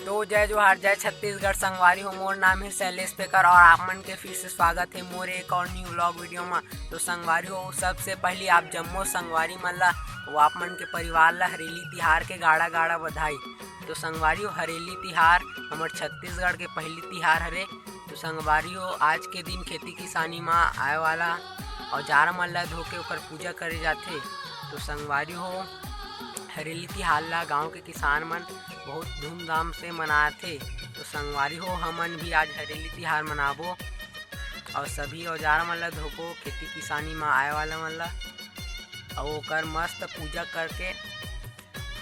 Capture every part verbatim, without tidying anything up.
तो जय जोहार, जय छत्तीसगढ़ संगवारी हो। मोर नाम है शैलेश पेकर और आप मन के फिर से स्वागत है मोर एक और न्यू व्लॉग वीडियो में। तो संगवारी हो, सबसे पहली आप जम्मो संगवारी मन ला, वो आप मन के परिवार ला हरेली तिहार के गाड़ा गाड़ा बधाई। तो संगवारी हो, हरेली तिहार हमर छत्तीसगढ़ के पहली तिहार हरे। तो संगवारी हो, आज के दिन खेती किसानी मा आए वाला औजार मन ला धो के ओकर पूजा करे जाथे। तो संगवारी हो, हरेली तिहार ला गांव के किसान मन बहुत धूमधाम से मनाथे। तो संगवारी हो, हमन भी आज हरेली तिहार मनाबो और सभी औजार मन ला धोबो, खेती किसानी मा आए वाला मन ला, और ओकर मस्त पूजा करके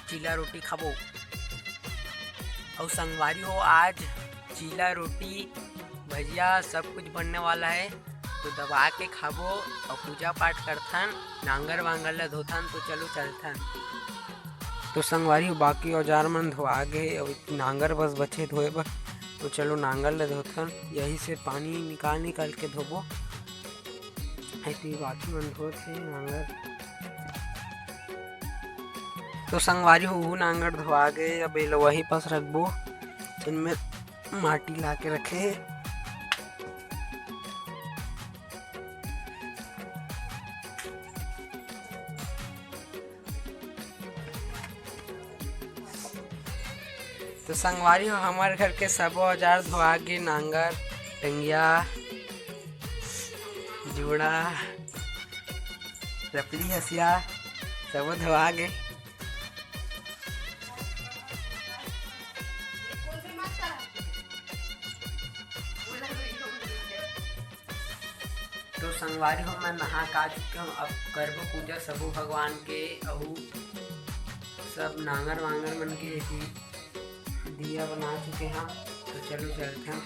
चीला रोटी खाबो। और संगवारी हो, आज चीला रोटी, भजिया सब कुछ बनने वाला है। तो दबा के खाबो और पूजा पाठ करथन, नांगर वांगर ला धोथन। तो चलो चलथन। तो संगवारी हो, बाकी औजार मन धोआ गे और नांगर बस बचे धोए बर। तो चलो नांगर ला धोथन, यही से पानी निकाल निकाल के धोबो। ऐसी बाकी मन धोत हे नांगर। तो संगवारी हो, उहू नांगर धोआ गे, अब एला वही पास रखबो, जिनमें माटी ला के रखे हे। तो संगवारी हो, हमर घर के सबो औजार धोआ गे, नांगर, टंगिया, जूड़ा, रपड़ी, हसिया, सबो धोआ गे। तो संगवारी हो, मैं नहा का चुके हूँ। अब करबो पूजा सबो भगवान के, अऊ सब नांगर वांगर मन के भी दिया बना चुके हैं। तो चलो चलते हैं।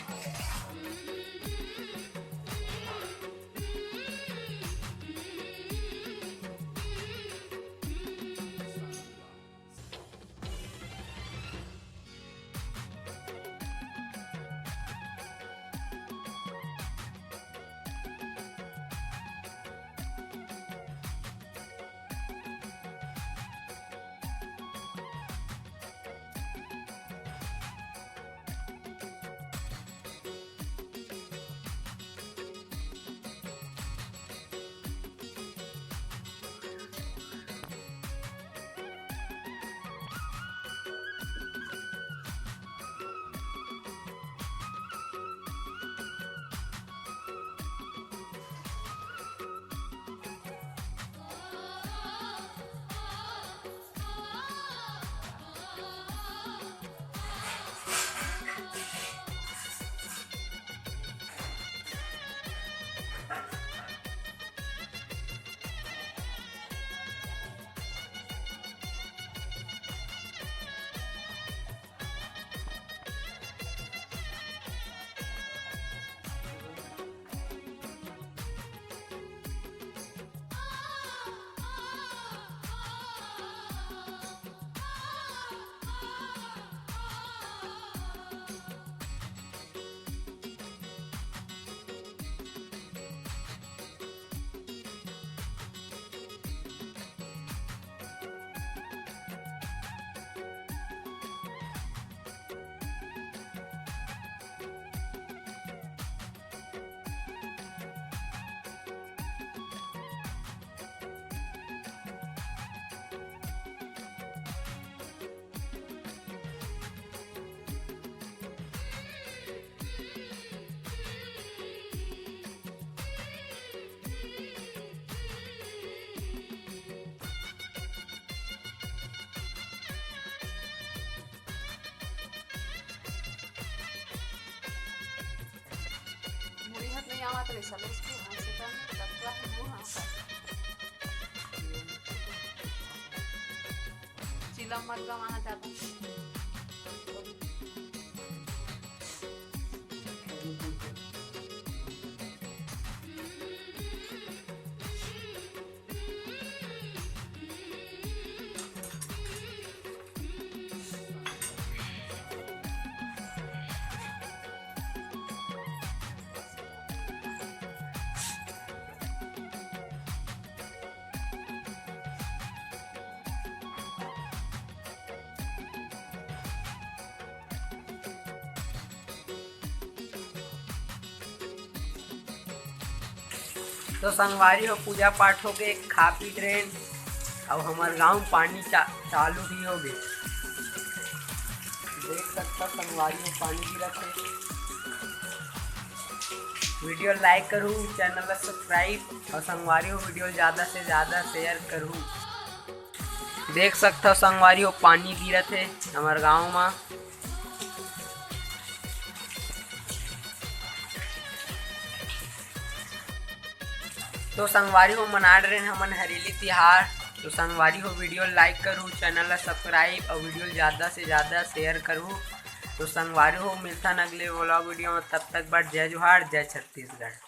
मुड़ी हाथ नहीं आवत रहे, सब इसको हाथ से काम लगता है, मुंह हाथ का। चिलम मत गवाना चाहता। तो संगवारी हो, पूजा पाठ हो के खा पी डरेन, अउ हमर गांव पानी चा-, चालू भी हो गे। देख सकथव संगवारी हो, पानी गिरत हे। Video like करहू, channel ला subscribe, अउ संगवारी हो, video ला ज्यादा से ज्यादा share करहू। देख सकथव संगवारी हो, पानी गिरत हे हमर गांव मा। तो संगवारी हो, मना डरेन हमन हरेली तिहार। तो संगवारी हो, video like करहू, channel ला subscribe अउ video ला ज्यादा से ज्यादा share करहू। तो संगवारी हो, मिलथन अगले vlog video में, तब तक बर जय जोहार, जय छत्तीसगढ़।